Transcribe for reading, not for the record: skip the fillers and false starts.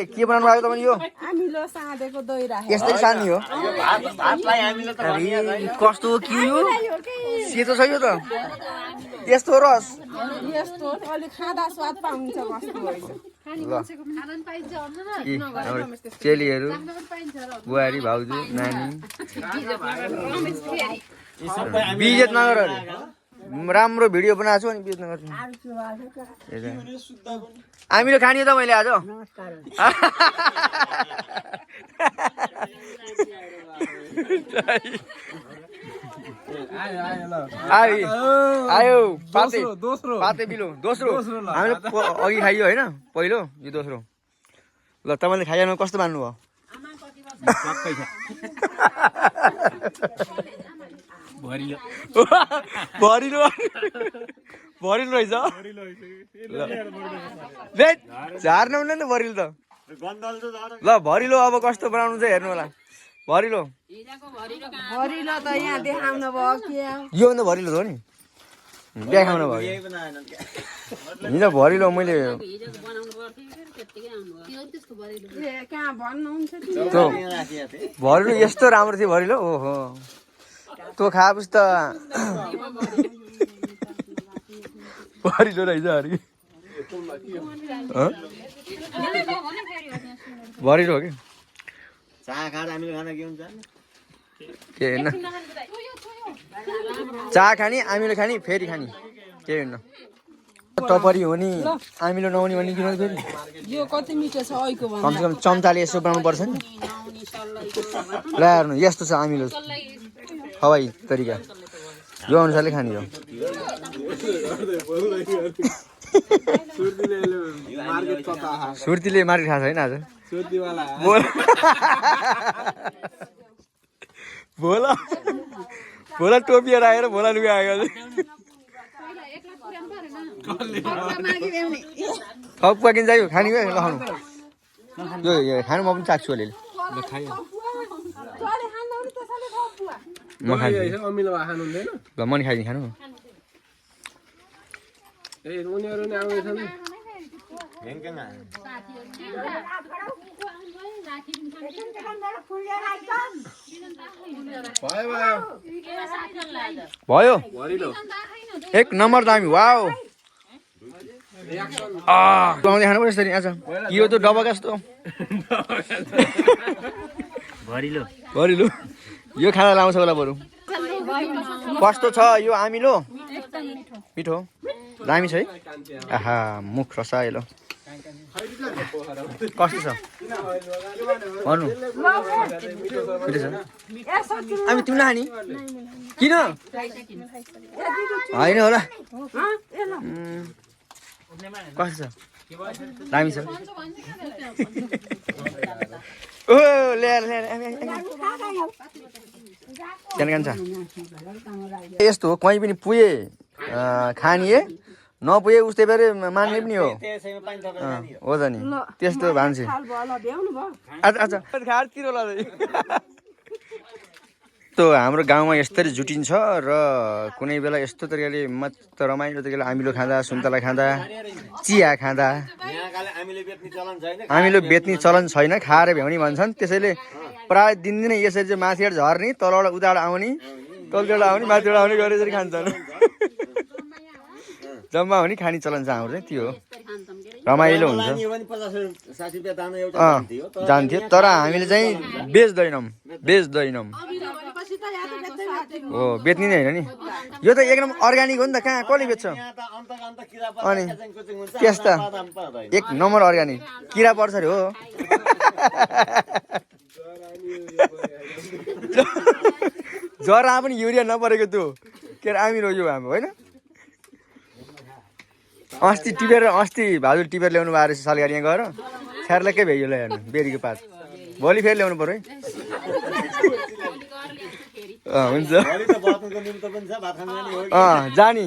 के बनाउनु भएको तपाईँ यो आमिलो साँधेको दही राखेको यस्तै सानी हो कस्तो के यो सेतो छ यो त यस्तो रस यस्तो अलि खाँदा स्वाद पाउँछ कस्तो होइन चेलीहरू बुहारी भाउजू नानी बिजेत नगर राम्रो भिडियो बनाएको छु अनि बिजेत नगर हामीले खाने त मैले आज आयो पाते बिलो दोस्रो हामीले अघि खाइयो होइन पहिलो यो दोस्रो ल तपाईँले खाइहाल्नु कस्तो मान्नुभयो भरिलो रहेछ झार्नु हुँदैन नि भरिलो त ल भरिलो अब कस्तो बनाउनु चाहिँ हेर्नु होला भरिलो भरिलो त यहाँ देखाउन भयो के यो भन्दा भरिलो हो नि देखाउनु भयो हिजो भरिलो मैले कहाँ भन्नुहुन्छ भरिलो यस्तो राम्रो थियो भरिलो ओहो तँ खाएपछि त भरिलो रहेछ अरे भरिलो हो कि के होइन चाह खाने आमिलो खाने फेरि खाने केही होइन टपरी हो नि आमिलो नहुने भने किन फेरि यो कति मिठो छ अहिको कमसेकम चम्चाले यसो बनाउनु पर्छ नि ल हेर्नु यस्तो छ आमिलो हवाई तरिका यो अनुसारले खाने हो सुर्तीले मार्केट खाएको छैन आज भोला भोला टोपीहरू आएर भोला लुगा आएको थप किन चाहियो खाने लखाउनु यो खानु म पनि चाख्छु अलिअलि म खान्छु ल म नि खाइदिनु खानु भयो एक नम्बर दामी वाउ आउँदै खानु पर्छ यसरी आज यो त डबा जस्तो भरिलो भरिलो यो खाना लाउँछ होला बरु कस्तो छ यो आमिलो मिठो दामी छ है आहा मुख रसाइलो कस्तो छ भन्नु मिठो छ हामी तिमीलाई खाने किन होइन होला कस्तो छ दामी छ ओ ल्याएर ल्याएर यस्तो हो कहीँ पनि पुगे खाने नपुगे उस्तै बेर मान्ने पनि हो त नि त्यस्तो भान्छु अच्छा खाडतिर त हाम्रो गाउँमा यस्तरी जुटिन्छ र कुनै बेला यस्तो तरिकाले मस्त रमाइलो तरिकाले आमिलो खाँदा सुन्तला खाँदा चिया खाँदा आमिलो बेच्ने चलन छैन खाएर भ्याउने भन्छन् त्यसैले प्राय दिनदिनै यसरी चाहिँ माथिबाट झर्ने तलबाट उताबाट आउने तलबाट आउने माथिबाट आउने गरेर यसरी खान्छन् जम्मा हो नि खाने चलन चाहिँ हाम्रो चाहिँ त्यो हो रमाइलो हुन्छ जान्थ्यो तर हामीले चाहिँ बेच्दैनौँ हो बेच्ने नै होइन नि यो त एक नम्बर अर्ग्यानिक हो नि त कहाँ कसले बेच्छ अनि त्यस्ता एक नम्बर अर्ग्यानिक किरा पर्छ अरे हो जरा पनि युरिया नपरेको त्यो के अरे आमिलो यो हाम्रो होइन अस्ति भाउजूले टिपेर ल्याउनु भएको रहेछ सालगाडी यहाँ गएर छ्यार्लकै भ्याइयो ल हेर्नु बेरीको पात भोलि फेरि ल्याउनु पर्यो है हुन्छ जानी